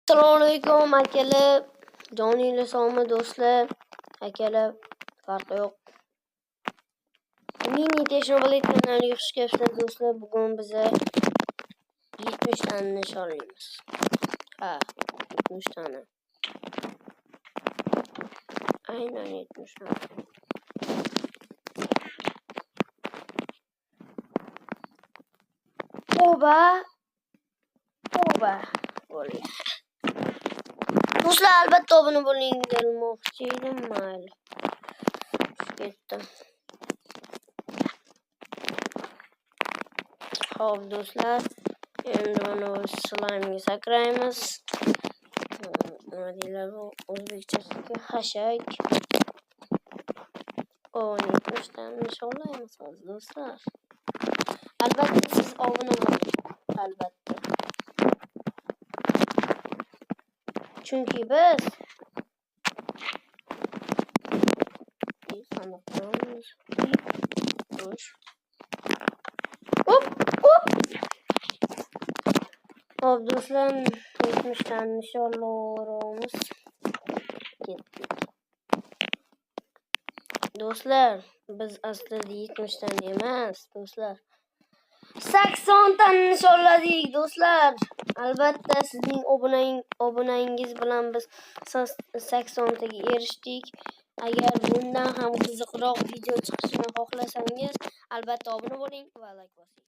Assalomu alaykum akalar, joninglar sog'mi do'stlar, akalar farqi yo'q. Mini Technoblade kanaliga xush kelibsizlar do'stlar. Bugun biza 70 tani nishonlaymiz. Ha, 70 tani. Aynan 70 tani. Oba! Oba! Bo'ldi. Do'stlar, albatta obuna bo'ling demoqchi edim, mayli. Ketdim. Xo'p, do'stlar, endi mana bu slime'ga sakraymiz. Nima deyiladi bu o'zbekchasiga? Xashak. 70 tani nishonlaymiz hozir do'stlar. Albatta siz obuna bo'ling. Albatta. Chunki biz sandiqdan xo'sh. Hop, hop. Xo'p, do'stlar, 70 tani nishonlaymiz. Ketdik. Do'stlar, biz aslida 70 tani emas, do'stlar. 80 tani nishonladik, do'stlar. Albatta sizning obunangiz bilan biz 80 taga erishdik. Agar bundan ham qiziqroq video chiqishini xohlasangiz, albatta obuna bo'ling va like bosing.